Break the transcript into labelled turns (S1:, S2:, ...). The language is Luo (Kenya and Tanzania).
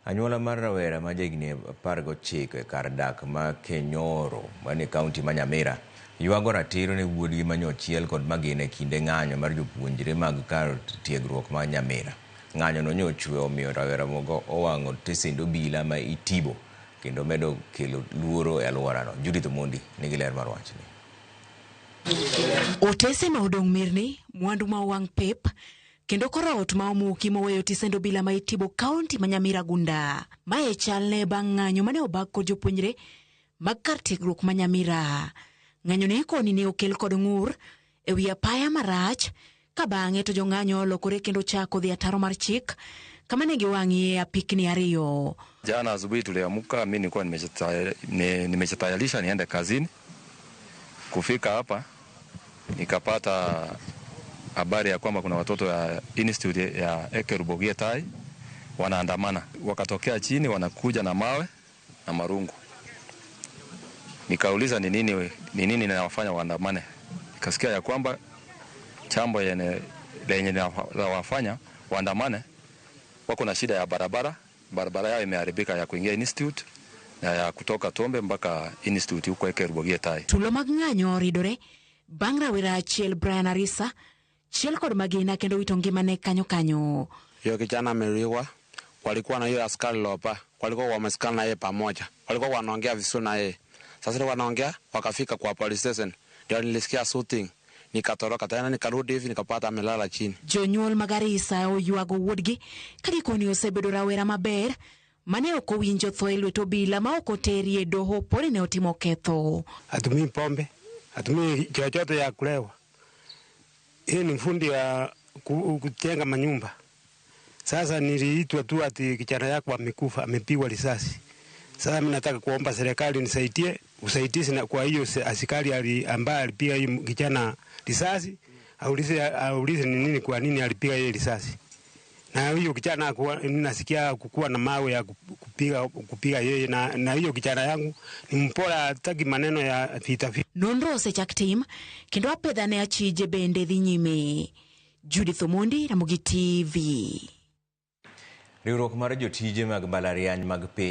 S1: Anyuola mar rawera ma jahigni 19 e kar dak ma Kenyoro manie kaunti ma Nyamira ywago ratiro ne wuodgi ma nyochiel kod magina e kinde ng'anyo mar jopuonjre mag kar tiegruok ma Nyamira. Ng'anyo no nyochwe omiyo rawera mogo owang'o tesend obila ma Itibo kendo medo kelo luoro e alworano. Judith Omondi nigi ler mar wachni.
S2: Otese ma odong' mirni, mwandu ma owang' pep, kendo kor ot ma omuki moweyo tisend obila ma Itibo kaunti ma Nyamira gunda. Mae chalne bang' ng'anyo mane obag kod jopuonjre mag kar tiegruok ma Nyamira. Ng'anyo ne koni ne okel kod ng'ur e wi apaya marach ka bang'e to jong'anyo olokore kendo chako dhi ataro mar chik kama ne giwang'ie apikni ariyo.
S3: Jana asubuhi tuliamka, mimi nilikuwa nimejitayarisha niende kazini. Kufika hapa nikapata habari ya kwamba kuna watoto ya institute ya Ekerubogie Tai wanaandamana, wakatokea chini wanakuja na mawe na marungu. Nikauliza ni nini inawafanya waandamane. Nikasikia ya kwamba jambo lenye linawafanya waandamane, wako na shida ya barabara, barabara yao imeharibika ya kuingia institute na ya kutoka Tombe mpaka institute huko Ekerubogie Tai.
S2: Tulo mag ng'anyo oridore bang' rawera achiel Brian Arisa chiel kod magina kendo wito ngimane kanyo kanyo.
S4: Hiyo kijana ameuliwa, walikuwa na hiyo askari Lopa, walikuwa wamesikana na yeye pamoja, walikuwa wanaongea vizuri na yeye. Sasa ile wanaongea, wakafika kwa police station, ndio nilisikia shooting, nikatoroka tena, nikarudi hivi nikapata amelala chini.
S2: Jonyuol mag Arisa oywago wuodgi ka gikoni osebedo rawera maber mane ok owinjo tho e lwet obila ma ok oteri e doho poni ne otimo ketho.
S5: Hatumii pombe, hatumii chochote ya kulewa. Hii ni fundi ya kujenga manyumba. Sasa niliitwa tu ati kijana yako amekufa, amepigwa risasi. Sasa mimi nataka kuomba serikali nisaidie usaidizi, na kwa hiyo askari ambaye alipiga hiyo kijana risasi aulize ni nini, kwa nini alipiga hiyo risasi. Na hiyo kijana nasikia kukuwa na mawe ya kupiga yeye, na hiyo kijana yangu ni mpole, hataki maneno ya vita vita.
S2: Nonro osechak tim kendo apedha ne achije bende dhi nyime. Judith Omondi, Ramogi TV.
S1: Riwruok mar jotije mag mbalariany mag piny